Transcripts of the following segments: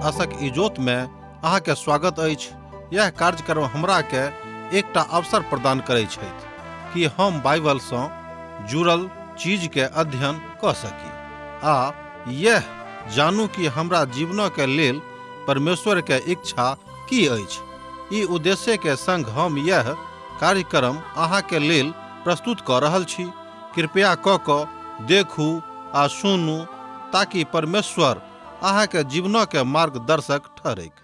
आशक इजोत में अहाँ के स्वागत अछि। यह कार्यक्रम हमरा के एकटा अवसर प्रदान करै छथि कि हम बाइबल सँ जुड़ल चीज के अध्ययन कऽ सकी आ यह जानू कि हमरा जीवन के लेल परमेश्वर के इच्छा की अछि। ई उद्देश्य के संग हम यह कार्यक्रम अहाँ के लेल प्रस्तुत कऽ रहल छी। कृपया कऽ कऽ देखू आ सुनू ताकि परमेश्वर अहाँ के जीवन के मार्गदर्शक ठहरैक।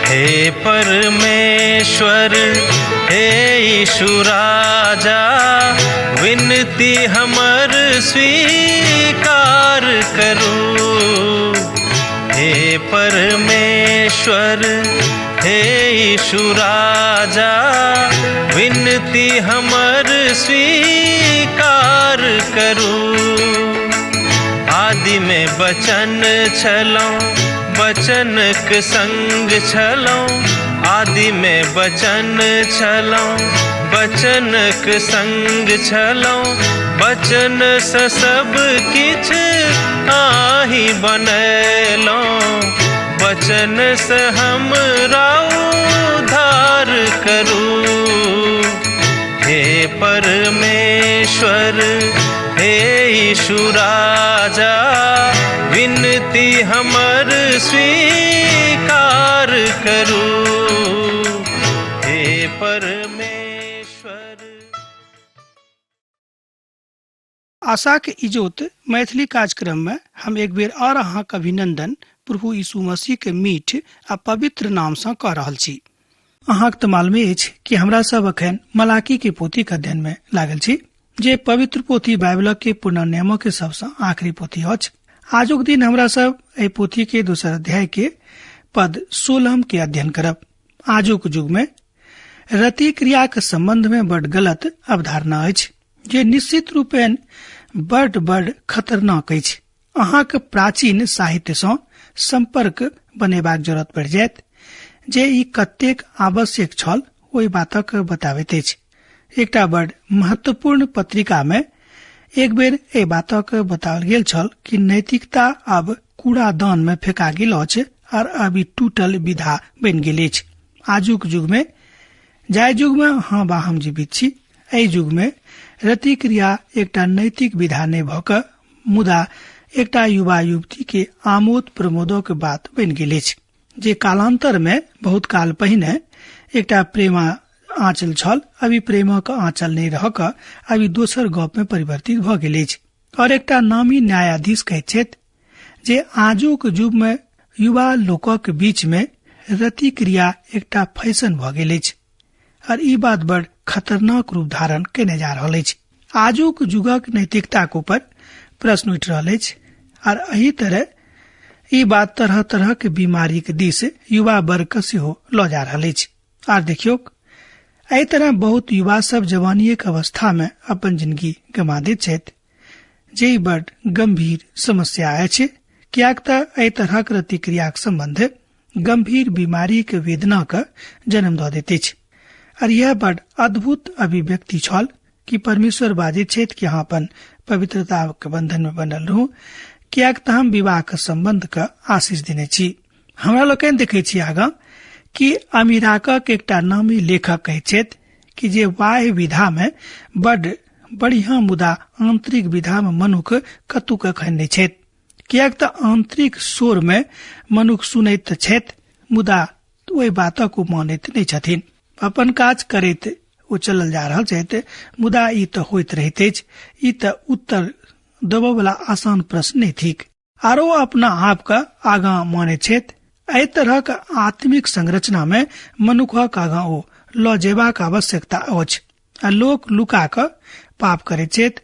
हे परमेश्वर, हे यीशु राजा, विनती हमर स्वीकार करू। हे परमेश्वर, हे यीशु राजा, विनती हमर स्वीकार करू। आदि में बचन छलौं, बचनक संग छलौं। आदि में बचन छलौं, बचनक संग छलौं। बचन से सब किछ आही बनेलौं, बचन से हमरा उद्धार करू। हे परमेश्वर, हे यीशु राजा, विनती हमर स्वीकार करू। हे परमेश्वर। आशाक इजोत मैथिली कार्यक्रम में हम एक बेर और अहाँक अभिनंदन प्रभु यीशु मसीह के मीठ आ पवित्र नाम सँ कऽ रहल छी। अहाँक तऽ मालूमे अछि कि हमरा सब अखन मलाकी के पोथी के अध्ययन में लागल छी, जे पवित्र पोथी बाइबल के पुनः नियमों के सबसँ आखिरी पोथी अछि। आजुक दिन हमरा सब एहि पोथी के दोसर अध्याय के पद 16 के अध्ययन करब। आजुक युग में रति क्रिया के संबंध में बड गलत अवधारणा अछि, जे निश्चित रूपेण बड बड खतरनाक अछि। अहाँक प्राचीन साहित्य सँ संपर्क बनेबाक जरूरत पड़ि जायत, जे ई कतेक आवश्यक छल ओहि बातक बताबैत अछि। एकटा बड महत्वपूर्ण पत्रिका में एक बेर एहि बातक बताओल गेल छल कि नैतिकता अब कूड़ादान में फेका गेल अछि और अब ई टूटल विधा बनि गेल अछि। आजुक युग में, जाहि युग में अहाँ बा हम जीवित छी, एहि युग में रति क्रिया एकटा नैतिक विधा नहि भऽ कऽ मुदा एकटा युवा युवती के आमोद प्रमोदक बात बनि गेल अछि, जे कालांतर में बहुत काल पहिने एकटा प्रेमा आंचल छल, अभी प्रेमक आंचल नहि रह कऽ अभी दोसर गप में परिवर्तित भऽ गेल अछि। और एकटा नामी न्यायाधीश कहैत छथि जे आजुक युग में युवा लोकक बीच में रति क्रिया एकटा फैशन भऽ गेल अछि और ई बात बड़ खतरनाक रूप धारण केने जा रहल अछि। आजुक युगक नैतिकताक ऊपर प्रश्न उठि रहल अछि और एहि तरह ई बात तरह तरह के बीमारी के दिस युवा वर्ग के सेहो लऽ जा रहल अछि। आर देखियौ, एहि तरह बहुत युवा सब जवानीक अवस्था में अपन जिंदगी गमा दैत छथि, जे ई बड़ गंभीर समस्या अछि, कियाक तऽ एहि तरहक प्रतिक्रियाक संबंध गंभीर बीमारीक वेदनाक जन्म दऽ दैत अछि। और यह बड़ अद्भुत अभिव्यक्ति छल कि परमेश्वर बाजैत छथि कि अहाँ अपन पवित्रता के बंधन में बनल रहू, कियाक तऽ हम विवाह के संबंध के आशीष देने छी। हमरा लोकनि देखै छी आगाँ कि अमीराकक एकटा नामी लेखक कहैत छथि कि जे बाह्य विधा में बड बढ़िया मुदा आंतरिक विधा में मनुख कतहु कखन नहि छथि, कियाक तऽ आंतरिक स्वर में मनुख सुनैत तऽ छथि मुदा ओहि बातक ओ मानैत नहि छथिन। अपन काज करैत ओ चलल जा रहल छथि, मुदा ई तऽ होइत रहैत अछि, ई तऽ उत्तर देबऽ वाला आसान प्रश्न नहि थिक। आरो अपना आप के आगाँ मानैत छथि। एहि तरहक आत्मिक संरचना में मनुखक आगाँ ओ लऽ जेबाक आवश्यकता अछि आ लोक लुका कऽ पाप करैत छथि।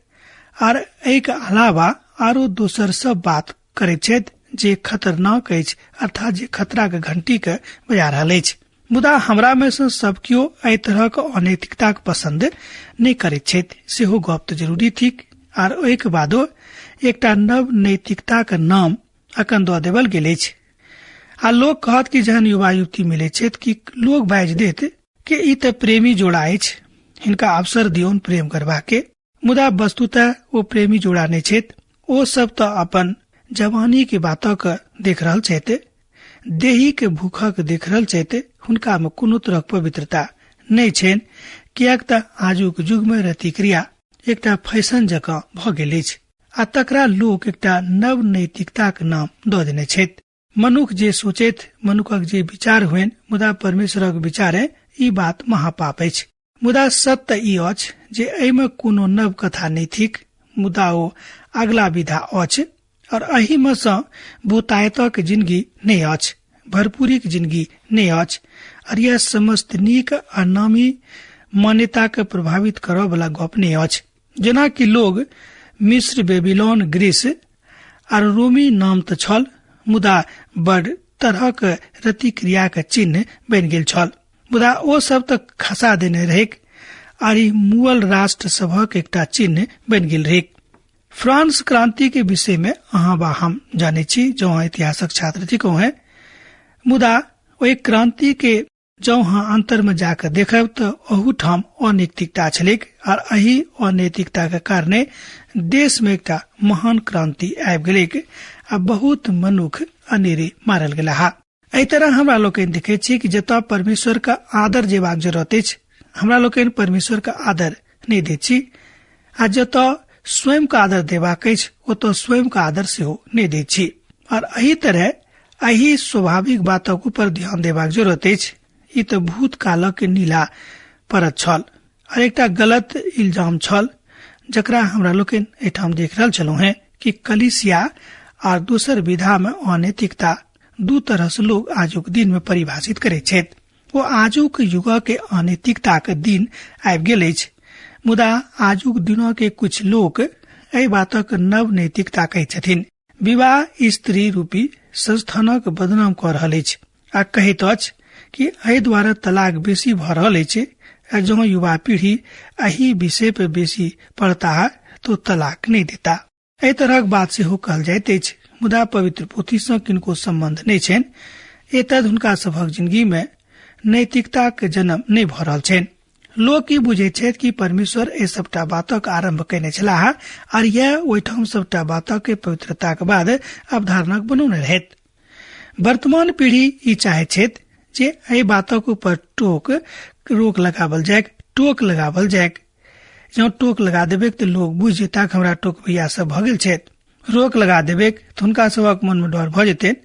आर एहिके अलावा आरो दोसर सब बात करैत छथि जे खतरनाक अछि, अर्थात जे खतरा के घंटी के बजा रहल अछि। मुदा हमरा मे सँ सब केओ एहि तरहक अनैतिकताक पसंद नहि करैत छथि, सेहो गप तऽ जरूरी थिक। आर ओहिके बादो एकटा नव नैतिकताक नाम अखन दऽ देवल गेल अछि। आ लोक कहत कि जहन युवा युवती मिलैत छथि कि लोक बाजि देत कि ई तऽ प्रेमी जोड़ा अछि, हिनका अवसर दियौन प्रेम करबाके। मुदा वस्तुतः ओ प्रेमी जोड़ा नहि छथि, ओ सब तऽ अपन जवानी के बातक देख रहल छथि, देही के भूखक देख रहल छथि। हुनका में कोनो तरहक पवित्रता नहि छनि, किएक तऽ आजुक युग में रतिक्रिया एकटा फैशन जकाँ भऽ गेल अछि आ तकरा लोक एकटा नव नैतिकताक नाम दऽ देने छथि। मनुख जे सोचैत, मनुखक जे विचार होइन, मुदा परमेश्वरक विचारे ई बात महापाप अछि। मुदा सत्य ई अछि जे एहिमे कोनो नव कथा नहि थिक, मुदा ओ अगला विधा अछि और एहि मे सँ बहुतायतक जिंदगी नहि अछि, भरपूरीक जिंदगी नहि अछि। और यह समस्त नीक आ नामी मान्यता के प्रभावित करऽ वाला गप नहि अछि। जेना कि लोग मिस्र, बेबीलोन, ग्रीस आर रोमी नाम तऽ छल, मुदा बड़ तरहक रतिक्रिया के चिन्ह बनि गेल छल। मुदा ओ सब तऽ खसा देने रहैक आर ई मुअल राष्ट्र सभक एकटा चिन्ह बनि गेल रहैक। फ्रांस क्रांति के विषय में अहाँ बा हम जानै छी, जो अहाँ इतिहासक छात्र थिकहुँ हैं। मुदा ओहि क्रांति के जँ अहाँ अंतर में जाकर देखब तऽ ओहूठाम अनैतिकता छलैक आर एहि अनैतिकता के कारणे देश में एकटा महान क्रांति आबि गेलैक आ बहुत मनुख अनेरे मारल गेलाह। एहि तरह हमरा लोकनि देखैत छी कि जतऽ परमेश्वर के आदर जेबाक जरूरत अछि, हमरा लोकनि परमेश्वर के आदर नहि दैत छी, आ जतऽ स्वयं के आदर देबाक अछि ओतऽ स्वयं के आदर सेहो नहि दैत छी। और एहि तरह एहि स्वाभाविक बातक ऊपर ध्यान देबाक जरूरत अछि। ई तऽ भूतकालक नीला परत छल और एकटा गलत इल्जाम छल जकरा हमरा लोकनि एहिठाम देख रहल छलहुँ हेँ कि कलीसिया आर दोसर विधा में अनैतिकता दू तरह से लोग आजुक दिन में परिभाषित करैत छथि। ओ आजुक युग के अनैतिकता के दिन आबि गेल अछि। मुदा आजुक दिन के कुछ लोक एहि बातक नव नैतिकता कहैत छथिन। विवाह स्त्री रूपी संस्थानक बदनाम कऽ रहल अछि आ कहैत अछि कि एहि द्वारा तलाक बेसी भऽ रहल अछि आ जँ युवा पीढ़ी एहि विषय पर बेसी पढ़ता तो तलाक नहि देता। एहि तरहक बात सेहो कहल जाइत अछि। मुदा पवित्र पोथी सँ किनको संबंध नहि छनि, एतद हुनका सभक जिंदगी में नैतिकताक जन्म नहि भऽ रहल छनि। लोक ई बुझैत छथि कि परमेश्वर एहि सबटा बातक आरंभ कयने छलाह आर यैह ओहिठाम सबटा बातक पवित्रताक बाद अवधारणाक बनौने रहैत। वर्तमान पीढ़ी ई चाहैत छथि जे एहि बातक ऊपर टोक रोक लगावल जाय, टोक लगावल जाय। जँ टोक लगा देबैक तऽ लोग बुझि जेता कि हमरा टोक भैया सब भऽ गेल छथि। रोक लगा देबैक तऽ हुनका सभक मन में डर भऽ जेतनि।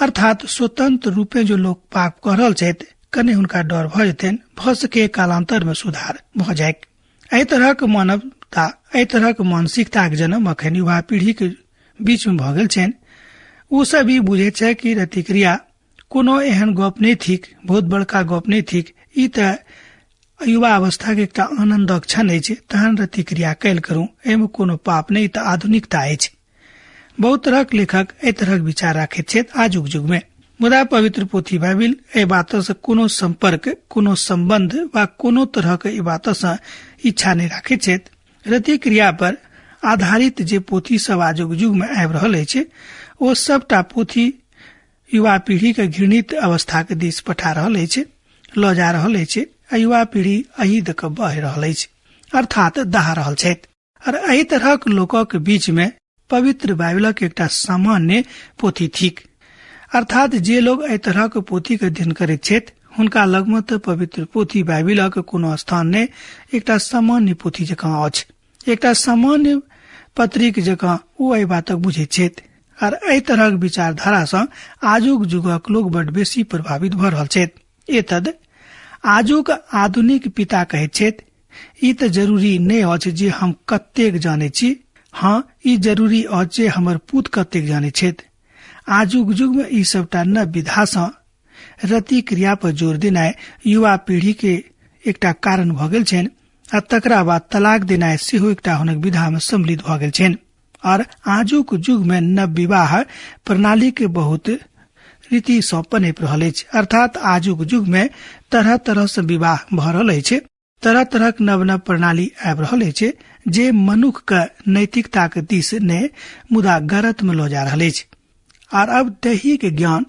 अर्थात स्वतंत्र रूपे जो लोग पाप कऽ रहल छथि कने हुनका डर भऽ जेतनि, भऽ सके कालांतर में सुधार भऽ जाय। एहि तरहक मानवता, एहि तरहक मानसिकताक जन्म अखन युवा पीढ़ी के बीच में भऽ गेल छनि। ओ सब ई बुझैत छै कि रतिक्रिया कोनो एहन गप नहि थिक, बहुत बड़का गप नहि थिक, ई तऽ युवा अवस्था के एकटा आनंदक क्षण अछि, तहन रतिक्रिया कैल करू, एहिमे कोनो पाप नहि, तऽ आधुनिकता अछि। बहुत तरहक लेखक एहि तरहक विचार राखैत छथि आजुक युग में। मुदा पवित्र पोथी बाइबिल एहि बात सँ कोनो संपर्क, कोनो संबंध वा कोनो तरहक एहि बात सँ इच्छा नहि राखैत छथि। रतिक्रिया पर आधारित जे पोथी सब आजुक युग में आबि रहल अछि ओ सबटा पोथी युवा पीढ़ी के घृणित अवस्था के दिस पठा रहल अछि, लऽ जा रहल अछि आ युवा पीढ़ी एहि दऽ कऽ बहि रहल अछि, अर्थात दहा रहल छथि। और एहि तरहक लोकक बीच में पवित्र बाइबलक एकटा सामान्य पोथी थिक। अर्थात जे लोग एहि तरहक पोथी के अध्ययन करैत छथि हुनका लगमे तऽ पवित्र पोथी बाइबिलक कोनो स्थान नहि, एकटा सामान्य पोथी जकाँ अछि, एकटा सामान्य पत्रिक जकाँ ओ एहि बातक बुझैत छथि। आर एहि तरहक विचारधारा सँ आजुक युगक लोग बड बेसी प्रभावित भऽ रहल छथि। एतद आजुक आधुनिक पिता कहैत छथि, ई तऽ जरूरी नहि अछि जे हम कतेक जानै छी, हाँ ई जरूरी अछि जे हमर पूत कतेक जानै छथि। आजुक युग में ई सबटा नव विधा सँ रति क्रिया पर जोर देनाइ युवा पीढ़ी के एकटा कारण भऽ गेल छनि। आ तकरा बाद तलाक देनाइ सेहो एकटा हुनक विधा में सम्मिलित भऽ गेल छनि। और आजुक युग में नव विवाह प्रणाली के बहुत रीति सँ पनपि रहल अछि। अर्थात आजुक युग में तरह तरह सँ विवाह भऽ रहल अछि, तरह तरहक नव नव प्रणाली आबि रहल अछि जे मनुख के नैतिकताक दिस ने मुदा गरत में लऽ जा रहल अछि। और अब दैहिक ज्ञान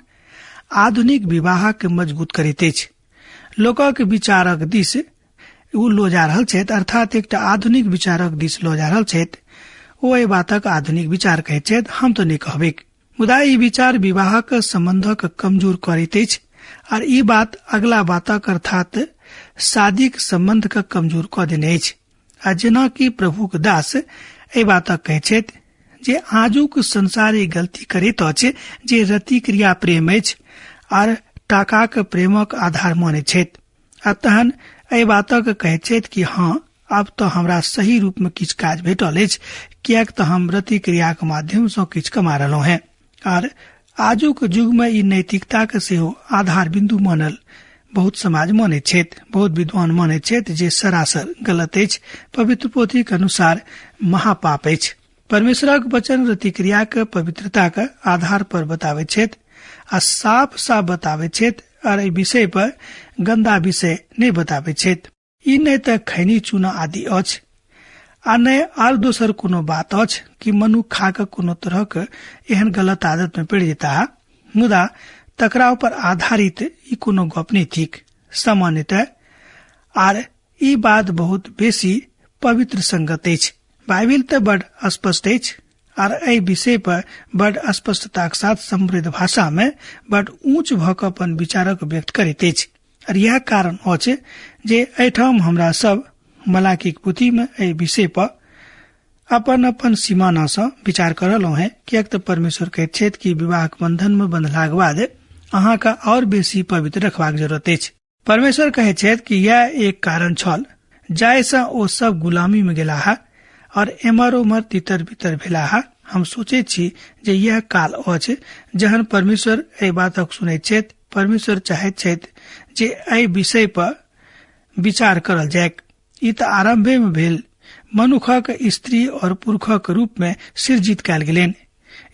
आधुनिक विवाह के मजबूत करैत अछि, लोकक विचारक दिस ओ लऽ जा रहल छथि। अर्थात एकटा आधुनिक विचारक दिस लऽ जा रहल छथि। ओ एहि बातक आधुनिक विचार कहैत छथि, हम तऽ नहि कहबैक। मुदा ई विचार विवाहक संबंधक कमजोर करैत अछि और ई बात अगला बातक अर्थात शादीक संबंध के कमजोर कऽ देने अछि। आ जेनाकि प्रभुक दास एहि बातक कहैत छथि जे आजुक संसार ई गलती करैत अछि जे रतिक्रिया प्रेम अछि आर टाकाक प्रेमक आधार मानैत छथि। आ तहन एहि बातक कहैत छथि कि हँ, आब तऽ हमरा सही रूप में किछु काज भेटल अछि, किएक तऽ हम रतिक्रियाक माध्यम सँ किछु कमा रहलहुँ हेँ। आर आजुक युग में ई नैतिकताक सेहो आधार बिन्दु मानल बहुत समाज मानैत छथि, बहुत विद्वान मानैत छथि जे सरासर गलत अछि, पवित्र पोथीक अनुसार महापाप अछि। परमेश्वरक वचन रतिक्रियाक पवित्रताक आधार पर बताबैत छथि आ साफ साफ बताबैत छथि और एहि विषय पर गंदा विषय नहि बताबैत छथि। ई नहि तऽ खैनी चूना आदि अछि आ नहि आर दोसर कोनो बात अछि कि मनुख खा कऽ कोनो तरहक एहन गलत आदत में पड़ि जेता, मुदा तकरा ऊपर आधारित ई कोनो गप नहि थिक सामान्यतः। आर ई बात बहुत बेसी पवित्र संगत अछि। बाइबिल तऽ बड स्पष्ट अछि आर एहि विषय पर बड स्पष्टताक साथ समृद्ध भाषा में बड ऊंच भऽ कऽ अपन विचारक व्यक्त करैत अछि। और यह कारण अछि जे एहिठाम हमरा सब मलाकीक पोथी में एहि विषय पर अपन अपन सीमाना सँ विचार कर रहलहुँ हेँ, किएक तऽ परमेश्वर कहैत छथि कि विवाहक बंधन में बंधलाक बाद अहाँके और बेसी पवित्र रखबाक जरूरत अछि। परमेश्वर कहैत छथि कि यह एक कारण छल जाहि सँ ओ सब गुलामी में गेलाह और एम्हर ओम्हर तितर बितर भेलाह। हम सोचैत छी जे यह काल अछि जहन परमेश्वर एहि बातक सुनैत छथि। परमेश्वर चाहैत छथि जे एहि विषय पर विचार करल जाय। ई तऽ आरंभे में भेल मनुखक स्त्री और पुरुषक रूप में सृजित कयल गेलनि।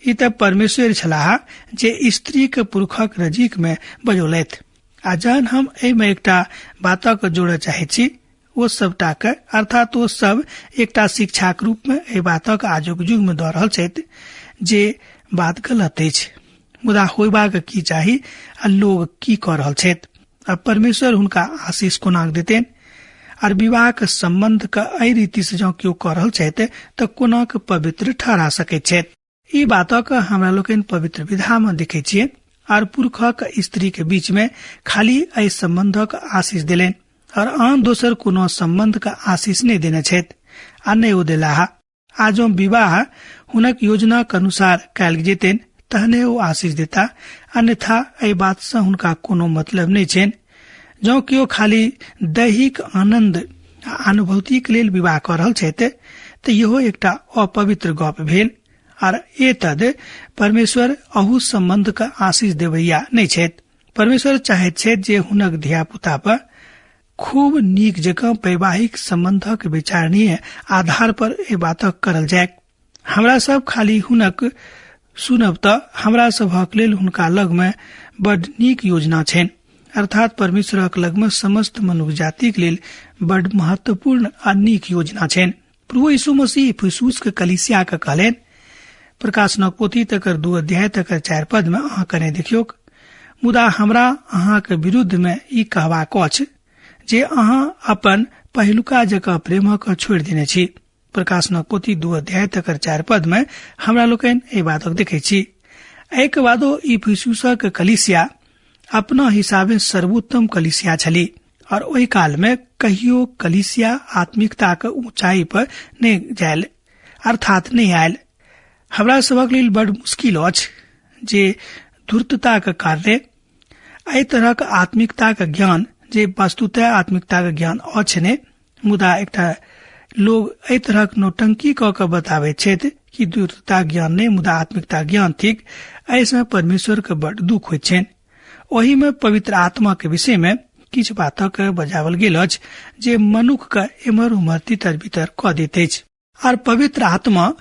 ई तऽ परमेश्वर छलाह जे स्त्री के पुरुषक नजीक में बजौलथि। आ जहन हम एहिमे एकटा बातक जोड़य चाहैत छी ओ सबटा के, अर्थात ओ सब एकटा शिक्षाक रूप में एहि बातक आजुक युग में दऽ रहल छथि जे बात गलत अछि, मुदा होयबाक की चाही आ लोग की कऽ रहल छथि आ परमेश्वर हुनका आशीष कोना देतनि और विवाह के संबंध के एहि रीति से जँ केओ कऽ रहल छथि तऽ कोना के पवित्र ठहरा सकैत छथि। ई बातक हमरा लोकनि पवित्र विधा में देखै छियै। और पुरुषक स्त्री के बीच में खाली एहि संबंधक आशीष देलनि और आन दोसर कोनो संबंध के आशीष नहि देने छथि आ नहि ओ देलाह। आ जँ विवाह हुनक योजनाक अनुसार कयल जेतनि तहने ओ आशीष देता, अन्यथा एहि बात सँ हुनका कोनो मतलब नहि छनि। जँ केओ खाली दैहिक आनंद आ अनुभूतिक लेल विवाह कऽ रहल छथि तऽ इहो एकटा अपवित्र गप भेल आर एतद परमेश्वर अहू संबंध के आशीष देवैया नहि छथि। परमेश्वर चाहैत छथि जे हुनक धिया पुता पर खूब नीक जकाँ वैवाहिक संबंधक विचारणीय आधार पर एहि बातक करल जाय। हमरा सब खाली हुनक सुनब तऽ हमरा सभक लेल हुनका लग में बड नीक योजना छनि। अर्थात परमेश्वरक लग में समस्त मनुष्य जातिक लेल बड महत्वपूर्ण आ नीक योजना छनि। प्रभु यीशु मसीह इफिसुस के कलीसिया के कहलनि, प्रकाशनक पोथी तकर 2 अध्याय तकर 4 पद में अहाँ कने देखियौक, मुदा हमरा अहाँक विरुद्ध में ई कहबाक अछि जे अहाँ अपन पहिलुका जकाँ प्रेमक छोड़ि देने छी। प्रकाशनक पोथी 2 अध्याय तकर 4 पद में हमरा लोकनि एहि बातक देखै छी। एहिके बादो इफिसुसक कलीसिया अपना हिसाबे सर्वोत्तम कलीसिया छली और ओहि काल में कहियो कलीसिया आत्मिकताक ऊंचाई पर नहि जायल, अर्थात नहि आयल। हमरा सभक लेल बड मुश्किल अछि जे धूर्तताक कारणे एहि तरहक आत्मिकताक ज्ञान, जे वस्तुतः आत्मिकताक ज्ञान अछि ने, मुदा एकटा लोग एहि तरहक नौटंकी कऽ के बताबैत छथि कि धूर्तता ज्ञान नहि मुदा आत्मिकता ज्ञान थिक। एहिसँ परमेश्वर के बड दुख होइत छनि। ओहि में पवित्र आत्मा के विषय में किछु बातक बजावल गेल अछि जे मनुख के एम्हर उम्हर तितर बितर कऽ दैत अछि। आर पवित्र आत्मा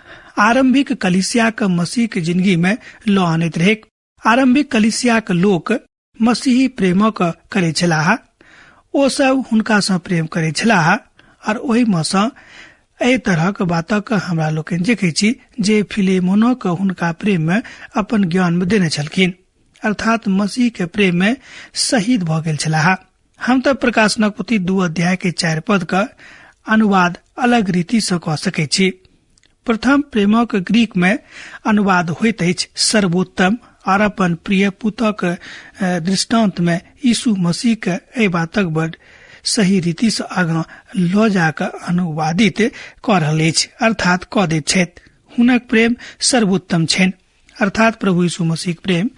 आरंभिक कलिसिया के मसीह के जिंदगी में लऽ आनैत रहै। आरंभिक कलिसिया के लोक मसीही प्रेमक करै छलाह, ओ सब हुनका सँ प्रेम करै छलाह। और ओहि मे सँ एहि तरहक बातक हमरा लोकनि देखै छी जे फिलेमोनक हुनका प्रेम में अपन ज्ञान में देने छलखिन, अर्थात मसीह के प्रेम में शहीद भऽ गेल छलाह। हम तऽ प्रकाशनक पोथी 2 अध्याय के 4 पद के अनुवाद अलग रीति सँ कऽ सकै छी। प्रथम प्रेमक ग्रीक में अनुवाद होइत अछि सर्वोत्तम, और अपन प्रिय पुतक दृष्टांत में यीशु मसीह के एहि बातक बड़ सही रीति सँ आगाँ लऽ जाकऽ अनुवादित कऽ रहल अछि, अर्थात कऽ दैत छथि। हुनक प्रेम सर्वोत्तम छनि, अर्थात प्रभु यीशु मसीह प्रेम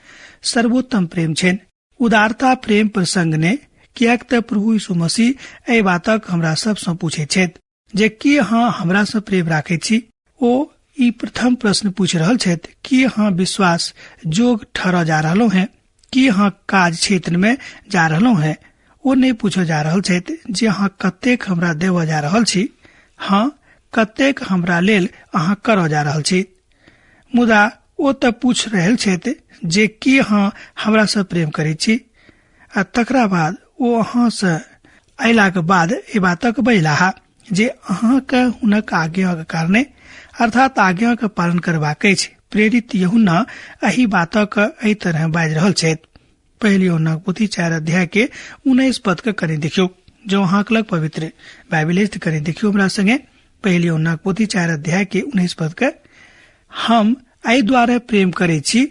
सर्वोत्तम प्रेम छनि। उदारता प्रेम प्रसंग ने, किएक तऽ प्रभु यीशु मसीह एहि बातक हमरा सब सँ पूछैत छथि जे की अहाँ हमरा सँ प्रेम राखैत छी। ओ ई प्रथम प्रश्न पूछि रहल छथि, की अहाँ विश्वास जोग ठहरऽ जा रहलहुँ हैं, की अहाँ काज क्षेत्र में जा रहलहुँ हैं। ओ नहि पूछऽ जा रहल छथि जे अहाँ कतेक हमरा देबऽ जा रहल छी, हाँ कतेक हमरा लेल अहाँ करऽ जा रहल छी, मुदा ओ तऽ पूछ रहल छथि जे की अहाँ हमरा सँ प्रेम करै छी। आ तकरा बाद ओ अहाँ सँ अयलाक बाद एहि बातक बजलाह जे अहाँके हुनक आज्ञाक कारणे, अर्थात आज्ञाक पालन करबाक अछि। प्रेरित यूहन्ना एहि बातक एहि तरह बाजि रहल छथि। पहिल यूहन्नाक पोथी 4 अध्याय के 19 पद के कनि देखियौ। जो अहाँक लग पवित्र बाइबिल अछि कनि देखियौ हमरा संगे। पहिल यूहन्नाक पोथी 4 अध्याय के 19 पद के, हम एहि द्वारे प्रेम करै छी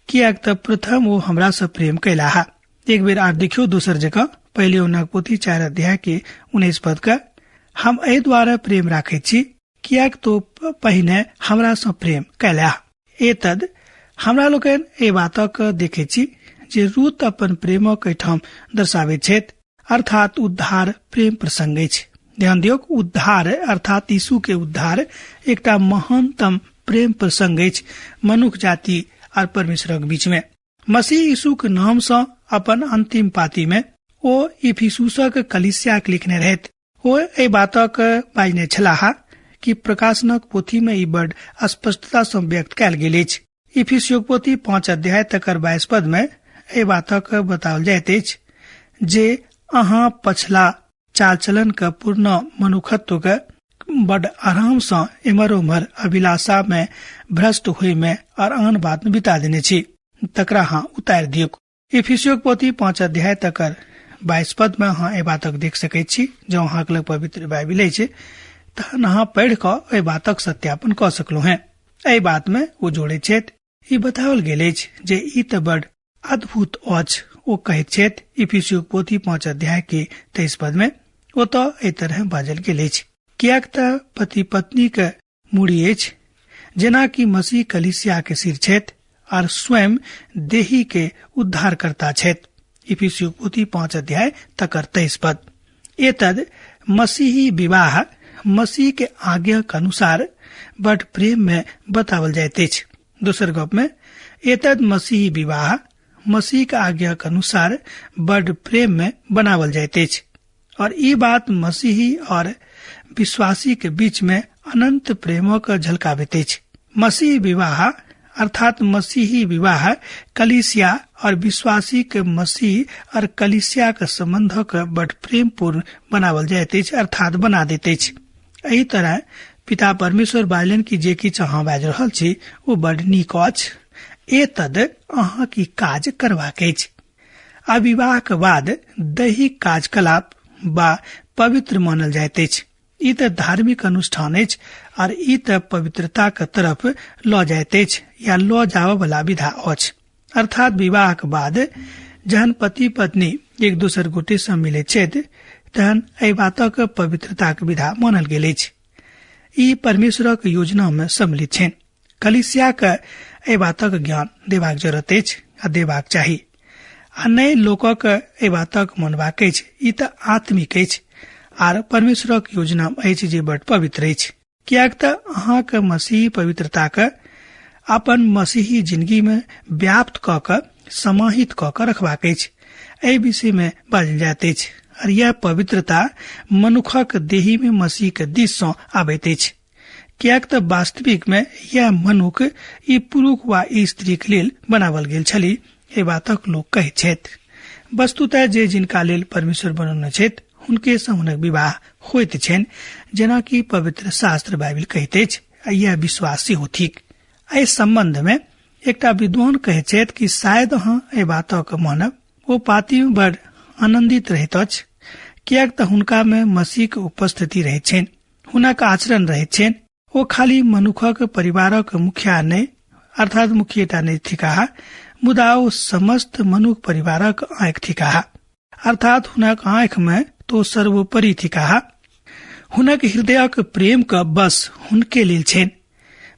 किएक तऽ प्रथम ओ हमरा सँ प्रेम कयलाह। एक बेर आर देखियौ दोसर जगह, पहिल यूहन्नाक पोथी 4 अध्याय के 19 पद के, हम एहि द्वारे प्रेम राखै छी किएक तो पहिने हमरा सँ प्रेम कयलाह। एतद हमरा लोकनि एहि बातक देखै छी जे रूत अपन प्रेमक एहिठाम दर्शाबैत छथि, अर्थात उद्धार प्रेम प्रसंग अछि। ध्यान दियौक, उद्धार अर्थात यीशु के उद्धार एकटा महानतम प्रेम प्रसंग अछि मनुख जाति और परमेश्वरक बीच में। मसीह यीशु के नाम सँ अपन अंतिम पाती में ओ इफिसुसक कलीसिया के लिखने रहथि। ओ एहि बातक बाजने छलाह कि प्रकाशनक पोथी में ई बड़ स्पष्टता सँ व्यक्त कयल गेल अछि। इफिसियोक पोथी 5 अध्याय तकर 22 पद में एहि बातक बताओल जाइत अछि जे अहाँ पछला चाल चलन के पूर्ण मनुखत्व के बड आराम सँ एम्हर ओम्हर अभिलाषा में भ्रष्ट होय में और आन बात में बिता देने छी, तकरा अहाँ उतारि दियौक। इफिसियोक पोथी 5 अध्याय तकर 22 पद में अहाँ एहि बातक देख सकैत छी। जँ अहाँक लग पवित्र बाइबिल अछि तहन अहाँ पढ़ि कऽ एहि बातक सत्यापन कऽ सकलहुँ हेँ। एहि बात में ओ जोड़ैत छथि, ई बताओल गेल अछि जे ई तऽ बड अद्भुत अछि। ओ कहैत छथि इफिसियोक पोथी 5 अध्याय के 23 पद में ओतऽ एहि तरह बाजल गेल अछि, किएक तऽ पति पत्नी के मूड़ी अछि, जेना कि मसीह कलीसिया के सिर छथि और स्वयं देही के उद्धारकर्ता छथि। इफिसियोक पोथी 5 अध्याय तकर 23 पद। एतद मसीही विवाह मसीह के आज्ञा के अनुसार बड प्रेम में बतावल जाइत अछि। दोसर गप में एतद मसीही विवाह मसीह के आज्ञा के अनुसार बड प्रेम में बनावल जाइत अछि और ई बात मसीही और विश्वासी के बीच में अनंत प्रेमक झलकाबैत अछि। मसीह विवाह अर्थात मसीही विवाह कलीसिया और विश्वासी के मसीह और कलीसिया के संबंधक बड प्रेमपूर्ण बनावल जाइत अछि, अर्थात बना दैत अछि। एहि तरह पिता परमेश्वर बाजलनि कि जे किछु अहाँ बाजि रहल छी ओ बड नीक अछि, एतद अहाँ की काज करबाक अछि। आ विवाह के बाद दैहिक कार्यकलाप बा पवित्र मानल जाइत अछि। ई तऽ धार्मिक अनुष्ठान अछि और ई तऽ पवित्रता के तरफ लऽ जाइत अछि या लऽ जाबऽ वाला विधा अछि। अर्थात विवाह के बाद जहन पति पत्नी एक दोसर गोटे सँ मिलैत छथि तहन एहि बातक पवित्रताक विधा मानल गेल अछि। ई परमेश्वरक योजना में सम्मिलित छनि। कलीसिया के एहि बातक ज्ञान देबाक जरूरत अछि आ देबाक चाही, आ नहि लोकक एहि बातक मनबाक अछि। ई तऽ आत्मिक अछि आर परमेश्वरक योजना अछि जे बड पवित्र अछि, किएक तऽ अहाँके मसीही पवित्रताक अपन मसीही जिंदगी में व्याप्त कऽ कऽ समाहित कऽ कऽ रखबाक अछि। एहि विषय मे बाजल जाइत अछि और यह पवित्रता मनुखक देही में मसीह के दिस सँ आबैत अछि, किएक तऽ वास्तविक में यह मनुख ई पुरुष वा स्त्री के लेल बनावल गेल छली, एहि बातक लोक कहैत छथि। वस्तुतः जे जिनका लेल परमेश्वर बनौने छथि हुनके सँ हुनक विवाह होइत छनि, जेनाकि पवित्र शास्त्र बाइबिल कहैत अछि, आ यह विश्वास सेहो थिक। एहि सम्बन्ध में एकटा विद्वान कहैत छथि कि शायद अहाँ एहि बातक मानब, ओ पाती में बड़ आनंदित रहैत अछि, किएक तऽ हुनका में मसीह के उपस्थिति रहैत छनि, हुनक आचरण रहैत छनि। ओ खाली मनुखक परिवारक मुखिया नहि, अर्थात मुखियेटा नहि थिकाह, मुदा ओ समस्त मनुख परिवारक आँखि थिकाह, अर्थात हुनक आँखि में तो सर्वोपरि थिकाह। हुनक हृदयक प्रेम के बस हुनके लेल छनि,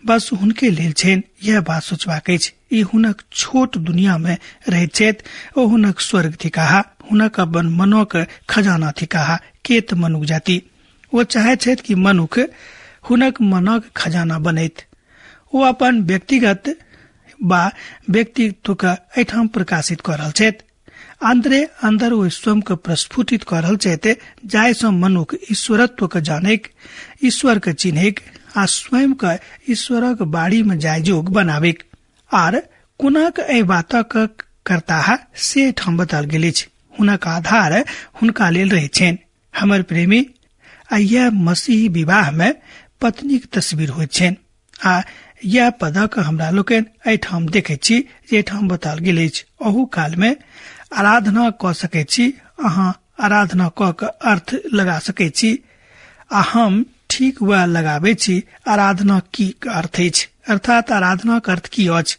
बस हुनके लेल छनि, यह बात सोचबाक अछि। ई हुनक छोट दुनिया में रहैत छथि, ओ हुनक स्वर्ग थिकाह, हुनक अपन मनक खजाना थिकाह। केत मनुख जाति ओ चाहैत छथि कि मनुख हुनक मनक खजाना बनैत, ओ अपन व्यक्तिगत वा व्यक्तित्व के एहिठाम प्रकाशित कऽ रहल छथि। अंदरे अंदर ओ स्वयं के प्रस्फुटित कऽ रहल छथि, जाहि सँ मनुख ईश्वरत्व के जानैक, ईश्वर के चिन्हैक आ स्वयं के ईश्वरक बाड़ी में जाय जोग बनाबैक। आर कोनाक एहि बातक करताह से एहिठाम बताओल गेल अछि। हुनक आधार हुनका लेल रहैत छनि। हमर प्रेमी, आ यह मसीही विवाह में पत्नीक तस्वीर होइत छनि। आ यह पदक हमरा लोकनि एहिठाम देखैत छी जे एहिठाम बताओल गेल अछि। अहू काल में आराधना कऽ सकैत छी, अहाँ आराधना कऽ के अर्थ लगा सकैत छी, आ हम ठीक वएह लगाबै छी आराधना की अर्थ अछि, अर्थात आराधनाक अर्थ की अछि।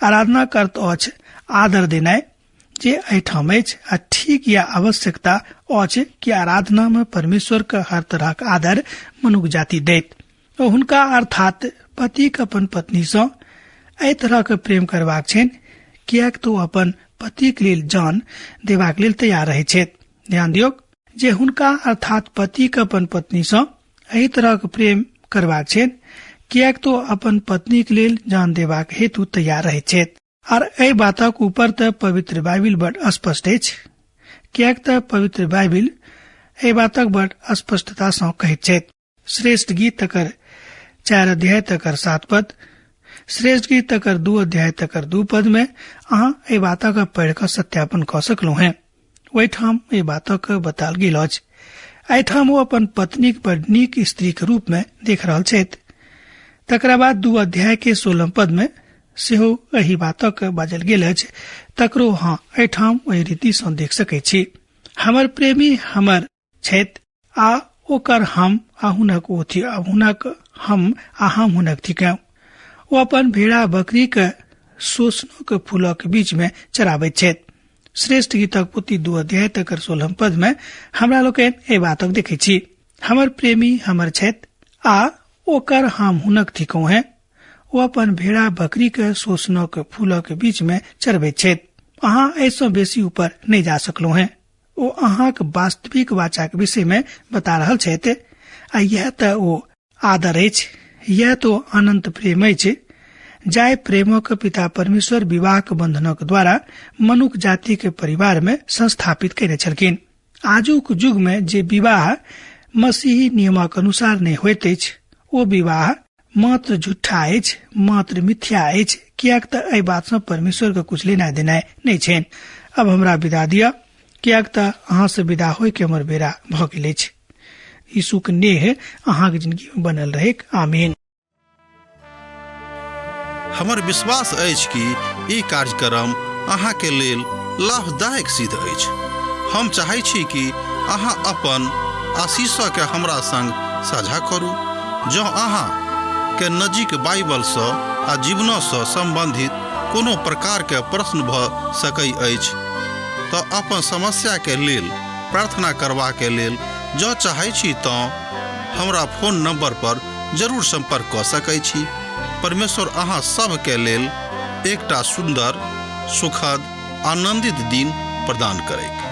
आराधनाक अर्थ अछि आदर देनाइ, जे एहिठाम अछि, आ ठीक यह आवश्यकता अछि कि आराधना में परमेश्वर के हर तरहक आदर मनुख जाति दैत। ओ हुनका अर्थात पतिक अपन पत्नी सँ एहि तरहक प्रेम करबाक छनि, किएक तऽ ओ अपन पतिक लेल जान देबाक लेल तैयार रहैत छथि। ध्यान दियौक जे हुनका अर्थात पतिक अपन पत्नी सँ एहि तरहक प्रेम करबाक छनि, किएक तऽ ओ अपन पत्नीक लेल जान देबाक हेतु तैयार रहैत छथि। आर एहि बातक ऊपर तऽ पवित्र बाइबिल बड स्पष्ट अछि, किएक तऽ पवित्र बाइबिल एहि बातक बड स्पष्टता सँ कहैत छथि। श्रेष्ठ गीत तकर 4 अध्याय तकर 7 पद, श्रेष्ठ गीत तकर 2 अध्याय तकर 2 पद में अहाँ एहि बातक पढ़ि कऽ सत्यापन कऽ सकलहुँ हेँ। ओहिठाम एहि बातक बताल गेल अछि। एहिठाम ओ अपन पत्नीक बड नीक स्त्रीक रूप में देख रहल छथि। तकरा बाद 2 अध्याय के 16 पद में सेहो एहि बातक बाजल गेल अछि, तकरो अहाँ एहिठाम ओहि रीति सँ देख सकैत छी। हमर प्रेमी हमर छथि आ ओकर हम आ हुनक ओ थि, आ हुनक हम आ हम हुनक थिकहुँ। ओ अपन भेड़ा बकरी के शोषणक फूलक बीच में चराबैत छथि। श्रेष्ठ गीतक पोथी 2 अध्याय तकर 16 पद में हमरा लोकनि एहि बातक देखैत छी। हमर प्रेमी हमर छथि आ ओकर हम हुनक थिकहुँ हेँ। ओ अपन भेड़ा बकरी के शोषणक फूलक बीच में चरबैत छथि। अहाँ एहिसँ बेसी ऊपर नहि जा सकलहुँ हेँ। ओ अहाँक वास्तविक वाचाक विषय में बता रहल छथि, आ यह तऽ ओ आदर अछि, यह तो अनंत प्रेम अछि, जाहि प्रेमक पिता परमेश्वर विवाहक बंधनक द्वारा मनुख जाति के परिवार में संस्थापित कयने छलखिन। आजुक युग में जे विवाह मसीही नियमक अनुसार नहि होइत अछि, ओ विवाह मात्र झूठा अछि, मात्र मिथ्या अछि, किएक तऽ एहि बात सँ परमेश्वर के कुछ लेनाइ देनाइ नहि छनि। अब हमरा विदा दिअ, किएक तऽ अहाँ सँ विदा होय के हमर बेरा भऽ गेल अछि। यीशुक नेह अहाँक जिंदगी में बनल रहैक। आमीन। हमर विश्वास अछि कि ई कार्यक्रम अहाँ के लेल लाभदायक सिद्ध अछि। हम चाहै छी कि अहाँ अपन आशीषके हमरा संग साझा करू। जँ अहाँ के नजीक बाइबलसँ आ जीवनसँ सम्बन्धित कोनो प्रकारके प्रश्न भऽ सकै अछि तऽ अपन समस्याके लेल प्रार्थना करबाके लेल जँ चाहै छी तँ हमरा फोन नंबर पर जरूर संपर्क कऽ सकै छी। परमेश्वर अहाँ सभके लेल एकटा सुन्दर, सुखद, आनंदित दिन प्रदान करैक।